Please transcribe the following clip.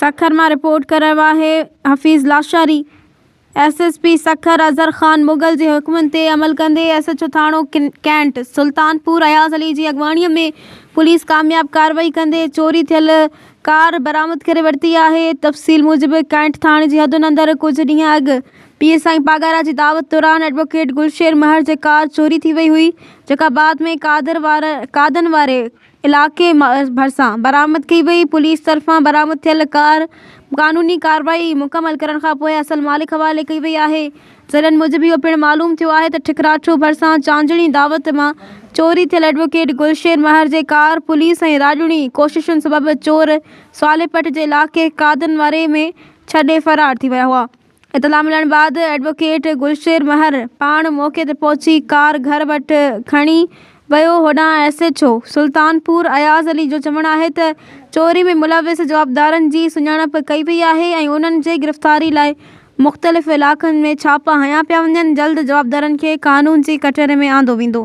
سکر مان رپورٽ ڪري رهيو آهي Hafeez Lashari. S S P Sukkur Azhar Khan Mughal جي حڪمن تي عمل ڪندي ايس ايڇ او ٿاڻو ڪينٽ سلطانپور اياز علي جي اڳواڻي ۾ پوليس ڪامياب ڪارروائي ڪندي چوري ٿيل ڪار برآمد ڪري ورتي آهي. تفصيل موجب ڪينٽ ٿاڻي جي حدن اندر ڪجهه ڏينهن اڳ پير سائين پاڳارا جي دعوت دوران ايڊووڪيٽ گلشير مهر جي ڪار چوري ٿي وئي هئي جيڪا بعد ۾ قادر قادن واري علائقي ڀرسان برآمد ڪئي وئي، پوليس طرفان برآمد ٿيل ڪار قانوني ڪارروائي مڪمل ڪرڻ کانپوء اصل مالڪ حوالي ڪئي وئي آهي. ذريعن موجب اهو پڻ معلوم ٿيو آهي ته ٺڪراٺو ڀرسان چانجڻي دعوت مان چوري ٿيل ايڊووڪيٽ گلشير مهر جي ڪار پوليس ۽ راڄوڻي ڪوششن سبب چور صالح پٽ جي علائقي قادن واري ۾ ڇڏي فرار ٿي ويا هئا. اطلاع ملڻ بعد ايڊووڪيٽ گلشير مهر پاڻ موقعي تي پهچي ڪار گهر وٽ کڻي ويو هوڏانهن S H O Sultanpur Ayaz Ali جو چوڻ آهي ته چوري ۾ ملوث جوابدارن جي سڃاڻپ ڪئي وئي آهي ۽ انهن جي گرفتاري لاء مختلف علائقن ۾ ڇاپا هنيا پيا وڃن جلد جوابدارن کي قانون جي ڪٽهڙي ۾ آندو ويندو.